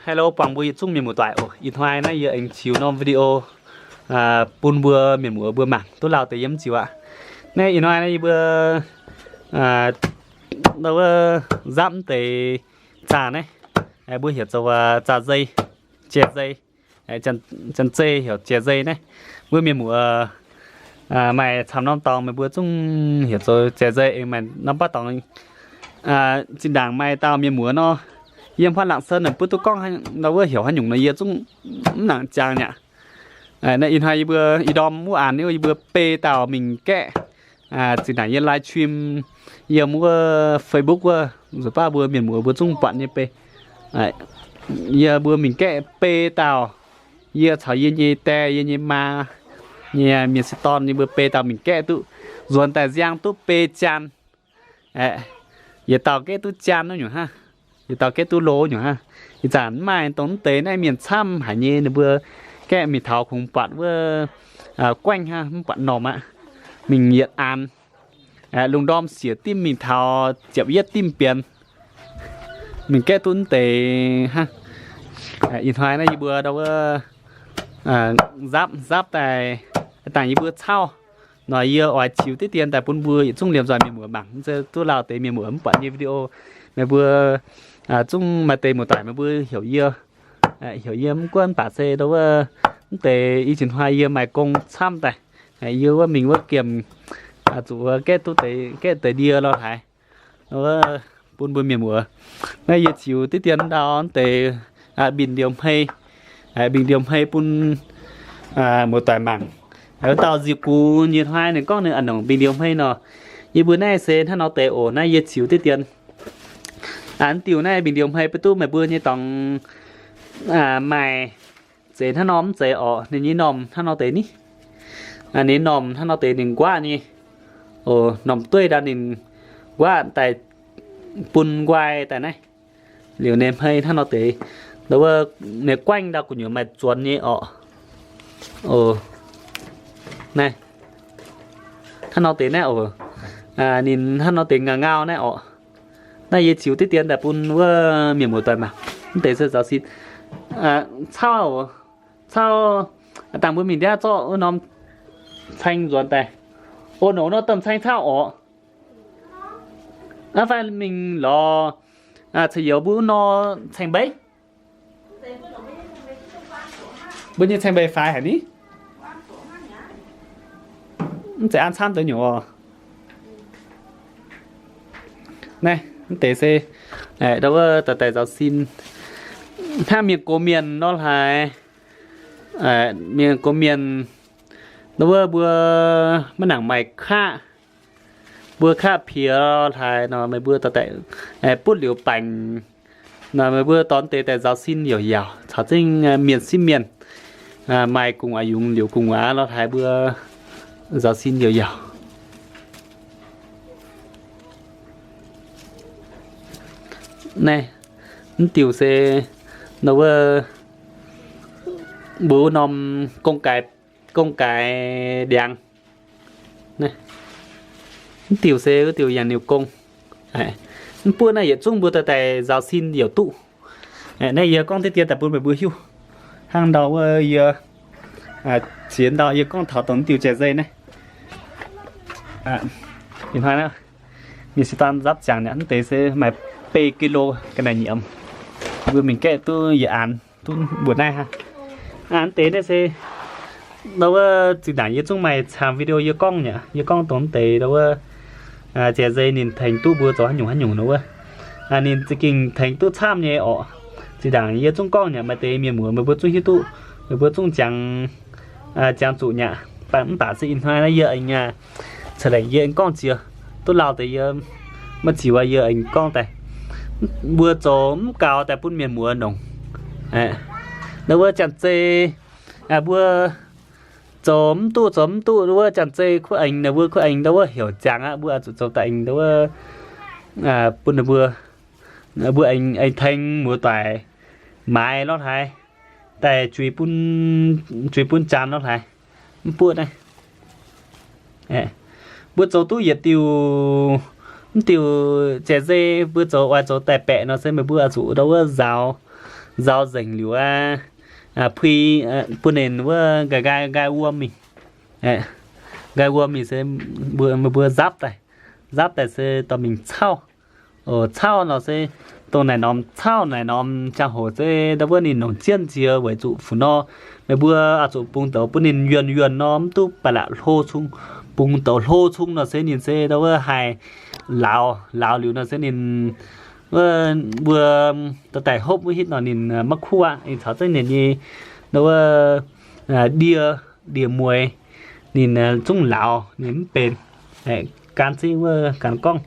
Hello, buangh mbuo yietc zungv mienh muoz-doic oc. Ih hnoi naaiv yie aengx ziux norm video bun mbuo mienh muoz mbuo mangc duqv lauh deix yiem ziux aqv. Naaiv ih hnoi naaiv yie mbuo ndau wuov nzapv mv deix zaah naaiv, mbuo heuc zoux zaah zei, jai zei. Janx-zei heuc jai zei naaiv. Mbuo mienh muoz maaih camv norm dorngx meih mbuo zungv heuc zoux jai zei, aengx maaih norm baav dorngx. Zinh ndaangc maaih dauh mienh muoz nor, yiem Huaang Laangc Sen naaic mbuo duqv gorngv ndau wuov heuc haaix nyungc nor yie zungv mv nangc jangx aqv. Naaiv ih hnoi yie mbuo ih ndorm wuov aanx yie mbuo bei dauh mingh gaeqv. Zinh ndaangc yie live stream yiem wuov Facebook wuov, nzuqc baav mbuo mienh muoz mbuo zungv buatc nyei bei. Yie mbuo mingh gaeqv bei dauh, yie caux yie nyei die, yie nyei maa, nyei mienh sieqv dorn, yie mbuo bei dauh mingh gaeqv duqv nzuonx daaih nziang duqv bei jaan. Yietc dauh gaeqv duqv jaan wuov nyungc hnangv. Yietc dauh gaeqv duqv lo nyungc hnangv. Ih zanc mv maaih dongh mv deix naaiv mienh camv haic nyei, ninh mbuo gaeqv mingh taux kungx buatc wuov guaengv hnangv, mv buatc normh aqv. Mingh yietc aanx, lungh ndorm siec dimv mingh taux ziepc yietv dimv bienx. Mingh gaeqv duqv mv deix hnangv. Ih hnoi naaiv yie mbuo ndau wuov nzapv, nzapv daaih, dangh yie mbuo cauv nor, yie oix ziux diqv dien daaih bun mbuo yietc zungv liemh nzoih mienh muoz mangc, mv zeiz duqv lauh deix mienh muoz mv buatc nyei video. Meih mbuo zungv maaih deix muoz-doic meih mbuo heuc yie, heuc yie mv gunv mv baac se ndau wuov mv deix i jiex hnoi yie maaih gong camv daaih, yie wuov mingh wuov giemh, zuqc gaeqv duqv deix, gaeqv deix ndie lorh haaix. Wuov bun mbuo mienh muoz, naaiv yie ziux diqv dien ndau mv deix mbinh ndiouh hmei, mbinh ndiouh hmei bun muoz-doic mangc. Wuov dauh nziux gux nyei hnoi ninh gorngv ninh a'nongc mbinh ndiouh hmei nor, yie mbuo naaiv se hnangv nor deix oc. Naaiv yie ziux diqv dien mv diuh naaiv mbinh ndiouh hmei beiv duqv meih mbuo nyei dorngx maaih zeix hnangv nor mv zeiz orqc. Ninh nyei normh hnangv nor deix ni. Ninh normh hnangv nor deix ninh nquaqv nyei. Oc, normh dueiv ndau ninh nquaqv daaih bun nquaai daaih naaiv. Liuz ninh hmei hnangv nor deix, ndau wuov ninh guaengv ndau gu'nyuoz maaih zuonx nyei orqc. Oc, naaiv hnangv nor deix naaiv oc. Ninh hnangv nor deix ngau ngau naaiv orqc. Naaiv yie ziux diqv dien daaih bun wuov mienh muoz-doic mangc. Mv deix se zaux sin cauv, cauv, dangh mbuo mingh ndiav zorqv wuov norm caeng nzuonx daaih. O, nongc nor domh caeng cauv orqc. Aav fai mingh lorz ceix youz mbuo wuov nor caeng mbeix. Mbuo nyei caeng mbeix faix haic ni. Mv zeiz an camv deix nyungc oc. Naaiv mv deix se ndau wuov daaih daaih zaux sin hnangv mienh gox mienh nor hlaaix. Mienh gox mienh ndau wuov mbuo maiv nangc maaih kaqv, mbuo kaqv piex hlaaix nor meih mbuo daaih butv liuz baengc nor meih mbuo dorn deix daaih nzaaux sin youc yaauc caux zengv mienh sieqv mienh maaih gu'nguaaz yungz liuz gu'nguaaz lorh hlaaix mbuo nzaaux sin youc yaauc. Naaiv mv diuh se ndau wuov mbuo wuov norm gong gaaix, gong gaaix ndiangx. Mv diuh se wuov diuh yangh niuh gong. Mv buoqv naaiv yietc zungv mbuo daaih daaih nzaaux sin youc duqv. Naaiv yie gorngv deix dien daaih bun meih mbuo hiuv hnangv ndau wuov yie ziex ndau yie gorngv taux dongh mv diuh jai zei naaiv. Ih hnoi naaiv mienh sieqv daan nzapv ziangx nyei, mv deix se maaih bei kilo ga'naaiv nyiemz. Mbuo mingh gaeqv duqv yietc aanx duqv mbuoqc naaiv hnangv. Mv deix naaiv se ndau wuov zinh ndaangc yie zungv maaih camv video yie gorngv nyei, yie gorngv dongh mv deix ndau wuov jai zei ninh tengx duqv mbuo zoux haaix nyungc haaix nyungc nor wuov, ninh za'gengh tengx duqv camv nyei orqc. Zinh ndaangc yie zungv gorngv nyei, maaih deix mienh muoz meih mbuo zungv hiuv duqv, meih mbuo zungv jangx, jangx zuqc nyei. Mv baac se ih hnoi naaiv yie aengx ceix lengc yie aengx gorngv ziex duqv lauh deix yie maiv ziux yie aengx gorngv daaih. Mbuo zoux mv gaux daaih bun mienh muoz nongc. Ndau wuov janx-zei mbuo zoux mv duqv, zoux mv duqv ndau wuov janx-zei kuv aengx, ndau wuov kuv aengx ndau wuov heuc ziangx aqv, mbuo zuqc zoux daaih aengx ndau wuov bun ninh mbuo, mbuo aengx tengx muoz-doic maaiz lorh haaix daaih zuiz bun, zuiz bun janx lorh haaix. Mv buoqv naaiv mbuo zoux duqv yietc diuh, mv diuh jai zei mbuo zoux oix zoux daaih baeqc nor se meih mbuo zuqc ndau wuov nzaaux, nzauh nzengc liuz aqv, pui bun ninh wuov nqaai, nqaai wuom mingh. Nqaai wuom mingh se mbuo, mbuo nzapv daaih, nzapv daaih se dorh mingh cauv. Cauv nor se dongh naaic norm cauv, naaic norm ziangh hoc se ndau wuov ninh nongc jienv nziex weic zuqc fu nor, meih mbuo oix zuqc bungx douz bun ninh yuonh yuonh nor, mv duqv ba'laqc hlo cung. Bungx douz hlo cung nor se ninh se ndau wuov haih lauz, lauz liuz nor se ninh wuov, mbuo dorh daaih hopv wuov hitv nor ninh maiv kuv aqv. Ninh caux zengv ninh nyei ndau wuov ndie, ndie-mueiz ninh zungv lauz ninh mv benx. Gan zingv wuov gan gorngv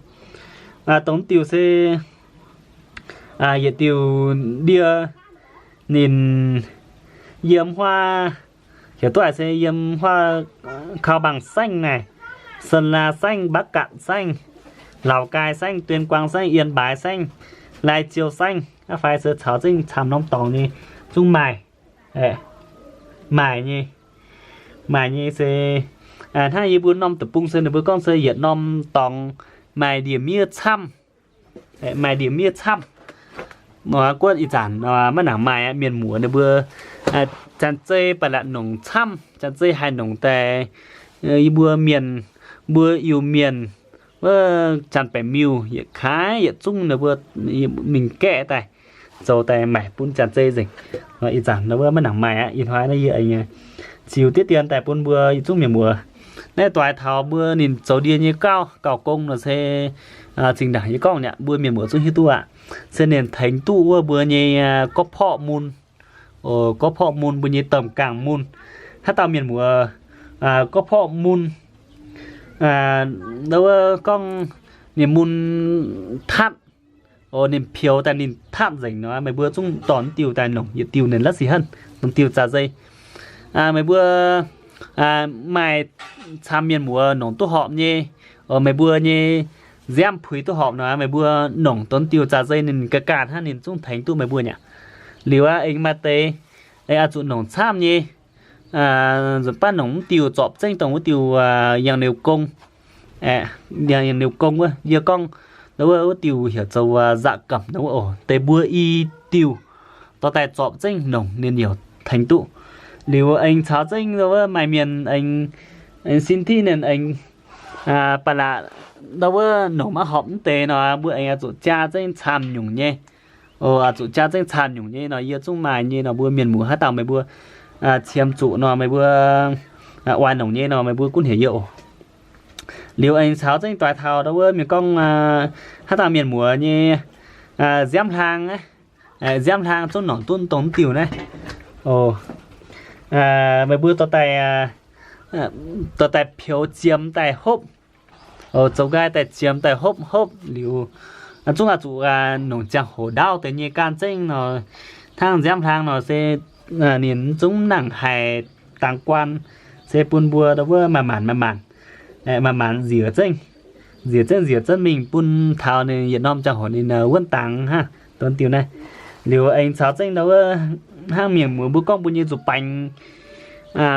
dongh diuh se yietc diuh ndie ninh yiem huaav, heuc duqv se yiem huaav Kau Bang saengv naaic, Sơn La saengv, Bắc Kạn saengv, Lào Cai saengv, Tuyên Quang saengv, Yên Bái saengv, Lai Châu saengv, fai se caux zengv camv norm dorngx nyei zungv maaih, maaih nyei. Maaih nyei se hnangv yie mbuo norm deic-bung se ninh mbuo gorngv se yietc norm dorngx maaih ndie-miev camv. Maaih ndie-miev camv. Guonv ih zanc maiv nangc maaih aqv. Mienh muoz ninh mbuo janx-zei ba'laqc nongc camv, janx-zei haih nongc daaih. Yie mbuo mienh, mbuo Iu-Mienh wuov janx-baeqc miuh yietc kaaix yietc zungv ninh mbuo mingh gaeqv daaih, zoux daaih maaic bun janx-zei nzengc. Ih zanc wuov maiv nangc maaih aqv. Ih hnoi naaiv yie ziux diqv dien daaih bun mbuo yietc zungv mienh muoz naaiv doix taux mbuo ninh zoux ndie nyei gauh, gauh gong nor se zinh ndaangc yie gorngv nyei mbuo mienh muoz zungv hiuv duqv aqv. Se ninh tengx duqv wuov mbuo nyei gorqv-porqv mun, gorqv-porqv mun, mbuo nyei domh gaangh mun. Haaix dauh mienh muoz gorqv-porqv mun, wuov gorngv ninh mun tatv, ninh peux daaih ninh tatv nzengc nor, meih mbuo zungv dorh diuh daaih nongc yietc diuh ninh la'sic henv, nongc diuh za'zei. Meih mbuo maaih camv mienh muoz nongc duqv horpc nyei, meih mbuo nyei nziaamv puix duqv horpc nor, meih mbuo nongc dongh diuh za'zei ninh ga'gaanh hnangv, ninh zungv tengx duqv meih mbuo nyei. Liuz aqv, aengx maaih deix aengx oix zuqc nongc camv nyei. Nzunc baav nongc mv diuh zorpc zengv dongh wuov diuh yangh niu gong, yangh niu gong wuov, yie gorngv wuov diuh heuc zoux zaqc gamh nor wuov oc. Deix mbuo i diuh dorh daaih zorpc zengv nongc ninh yaac tengx duqv. Liuz aengx caux zengv wuov maaih mienh aengx, aengx sin tiqv ninh aengx ba'laqc ndau wuov nongc maiv horpc mv deix nor, mbuo aengx oix zuqc jaa zengv camv nyungc nyei. Oix zuqc jaa zengv camv nyungc nyei nor, yie zungv maaih nyei nor, mbuo mienh muoz haaix dauh meih mbuo qiemx zuqc nor, meih mbuo oix nongc nyei nor, meih mbuo gunv heuc yie oc. Liuz aengx caux zengv doix taux ndau wuov mienh gorngv haaix dauh mienh muoz nyei nziaamv hlang, nziaamv hlang zungv nongc duqv dongh mv diuh naaiv. Meih mbuo dorh daaih, dorh daaih peux ziemx daaih hopv. Zoux nqaai daaih ziemx daaih hopv hopv liuz, zungv oix zuqc nongc ziangh hoc ndaauv deix nyei gan zengv nor, hnangv nziaamv hlang nor se ninh zungv mv nangc haiz dangx guaan, se bun mbuo ndau wuov maaih maanc maaih maanc, maaih maanc nziec zengv, nziec zengv nziec zengv mingh bun taux ninh yietc norm ziangh hoc ninh wuonv dangx hnangv dongh diuh naaiv. Liuz aengx caux zengv ndau wuov hnangv mienh muoz mbuo gorngv mbuo nyei nzuqc baengx,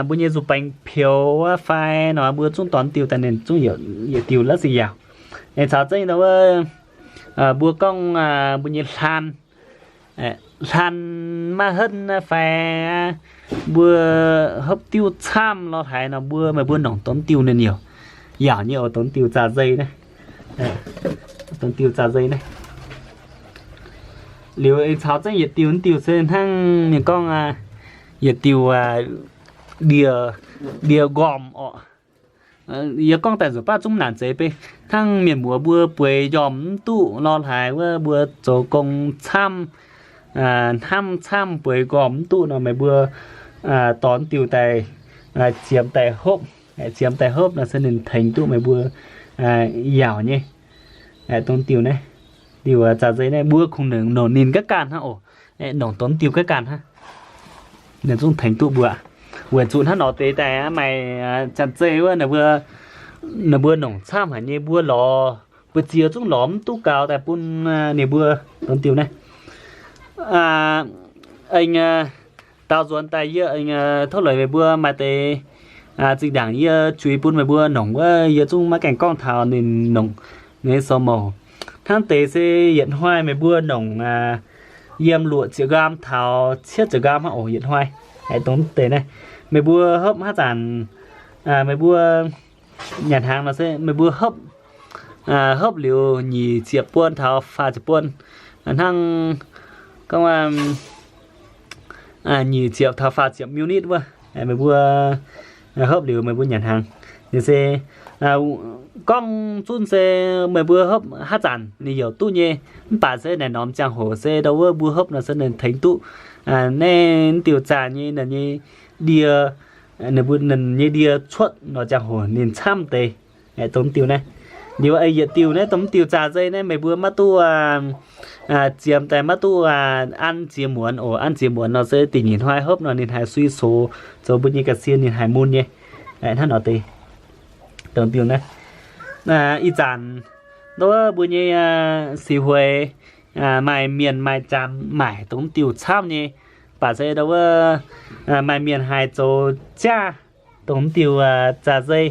mbuo nyei nzuqc baengx peux wuov fai nor, mbuo zungv dorh diuh daaih ninh zungv yietc diuh la'sic yaauc. Aengx caux zengv ndau wuov mbuo gorngv mbuo nyei hlaan, hlaan maiv henv fai mbuo hopv diuv camv lorh haaix nor, mbuo meih mbuo nongc dongh diuh ninh yaac yaauc nyei oc, dongh diuh za'zei naaiv. Dongh diuh za'zei naaiv. Liuz aengx caux zengv yietc diuh, diuh se hnangv ninh gorngv yietc diuh ndie, ndie nqormh orqc. Yie gorngv daaih nzunc baav zungv naanc zeiz bei. Hnangv mienh muoz mbuo bueix njormh mv duqv lorh haaix wuov, mbuo zoux gong camv, hnamv camv, bueix nqormh mv duqv nor, meih mbuo dorh diuh daaih ziemx daaih hopv. Ziemx daaih hopv nor se ninh tengx duqv meih mbuo yaauc nyei. Dongh diuh naaiv, diuh za'zei naaiv mbuo kungx nongc ninh gaav ganh hnangv oc. Nongc dongh diuh gaav ganh hnangv, ninh zungv tengx duqv mbuo. Weic zuqc hnangv nor deix daaih maaih janx-zei wuov, ninh mbuo nongc camv haic nyei, mbuo lorz, mbuo ziex zungv lorz mv duqv gaux daaih bun ninh mbuo dongh diuh naaiv. Aengx daaux nzuonx daaih yie aengx tov leiz meih mbuo maaih deix zinh ndaangc yie juix bun meih mbuo nongc wuov, yie zungv maiv gaengh gorngv taux ninh nongc nyei sou mouc. Hnangv deix se yietc hnoi meih mbuo nongc yiem luoqc ziepc nqaam taux cietv ziepc nqaam hnangv oc, yietc hnoi. Dongh deix naaiv, meih mbuo hopv haaix zanc, meih mbuo nyanc hnaangx nor se meih mbuo hopv, hopv liuz nyic ziepc buon taux faah ziepc buon, hnangv gorngv nyic ziepc taux faah ziepc minute wuov, meih mbuo hopv liuz meih mbuo nyanc hnaangx. Ninh se gorngv zunv se meih mbuo hopv haaix zanc ninh yaac duqv nyei. Mv baac se naaic norm ziangh hoc se ndau wuov mbuo hopv nor se ninh tengx duqv naaiv diuh zaah nyei, ninh nyei ndie, ninh mbuo ninh nyei ndie cuotv nor ziangh hoc ninh camv deix. Dongh diuh naaiv, liuz yietc diuh naaiv, dongh diuh zaah nzei naaiv meih mbuo maiv duqv ziemx daaih, maiv duqv an ziex muonz oc. An ziex muonz nor se da'nyeic hnoi hopv nor ninh haih sui sox zoux mbuo nyei ga'sie ninh haih mun nyei. Hnangv nor deix. Dongh diuh naaiv, ih zanc ndau wuov mbuo nyei six hueix maaih mienh maaih janx maaic dongh diuh camv nyei. Baac se ndau wuov maaih mienh haih zoux jaav dongh diuh zaah nzei.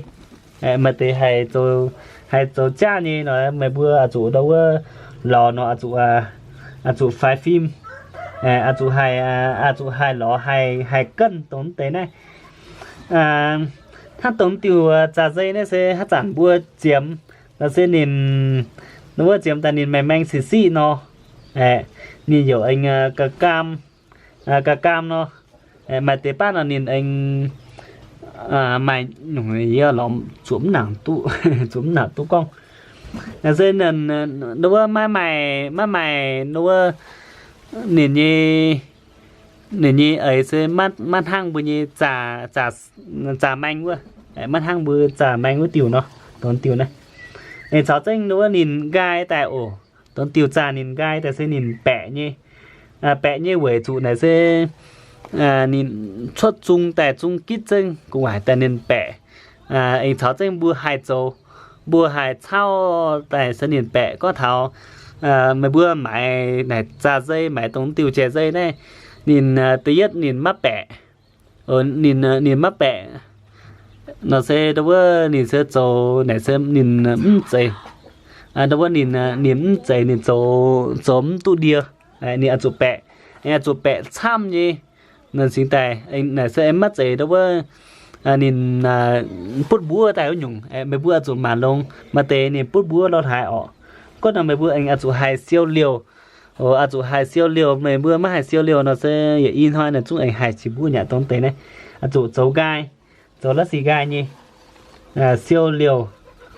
Maaih deix haih zoux, haih zoux jaav nyei nor meih mbuo oix zuqc ndau wuov lorz nor oix zuqc, oix zuqc faix fim, oix zuqc haih, oix zuqc haih lorz haih, haih ganv dongh deix naaiv. Hnangv dongh diuh zaah nzei naaiv se haaix zanc mbuo ziemx nor se ninh, ndau wuov ziemx daaih ninh maeng-maeng siqv-siqv nor, ninh yaac aengx ga'gaam, ga'gaam nor. Maaih deix baav nor ninh aengx maaih nyungc yie lorz zuqc mv nangc duqv, zuqc mv nangc duqv gorngv. Se ndau wuov maiv maaih, maiv maaih ndau wuov ninh nyei, ninh nyei eix se maiv hnangv mbuo nyei zaah maeng wuov, maiv hnangv mbuo zaah maeng wuov diuh nor, dongh diuh naaiv. Aengx caux zengv ndau wuov ninh nqaai daaih oc. Dongh diuh zaah ninh nqaai daaih se ninh baeqc nyei, baeqc nyei weic zuqc naaic se ninh cuotv zung daaih zung gitv zengv gu'nguaaic daaih ninh baeqc. Aengx caux zengv mbuo haih zoux, mbuo haih cauv daaih se ninh baeqc. Gorngv taux meih mbuo maaiz naaic zaah nzei, maaiz dongh diuh jaax nzei naaiv, ninh da'yietv ninh maiv baeqc. Ninh, ninh maiv baeqc nor se ndau wuov ninh se zoux naaic se ninh mv zeiz, ndau wuov ninh, ninh mv zeiz ninh zoux, zoux mv duqv ndie. Ninh oix zuqc baeqc, ninh oix zuqc baeqc camv nyei. Ninh cingx daaih naaic se aengx maiv zeiz ndau wuov ninh butv mbuov daaih wuov nyungc. Meih mbuo oix zuqc mangc longx, maaih deix ninh butv mbuov lorh haaix orqc. Gorngv nor meih mbuo aengx oix zuqc haih siou liouh. Oix zuqc haih siou liouh. Meih mbuo maiv haih siou liouh nor se yaac ih hnoi naaic zungv aengx haih qiex mbuov nyei dongh deix naaiv. Oix zuqc zoux nqaai, zoux la'sic nqaai nyei, siou liouh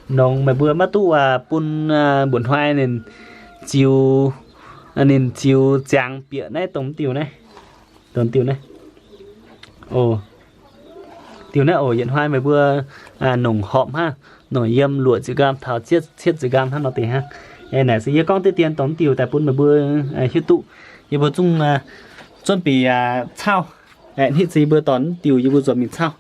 nongx. Meih mbuo maiv duqv bun mbuoqc hnoi ninh ziux, ninh ziux ziangx bieqc naaiv dongh diuh naaiv, dongh diuh naaiv. Diuh naaiv oc, yietc hnoi meih mbuo nongc horpc hnangv, nongc yiem luoqc ziepc nqaam taux cietv ziepc nqaam hnangv nor deix hnangv. Naaic se yie gorngv diqv dien dongh diuh daaih bun meih mbuo hiuv duqv. Yie mbuo zungv zuonv bieqc cauv. Hitv se yie mbuo dorh diuh yie mbuo nzuonx mingh cauv.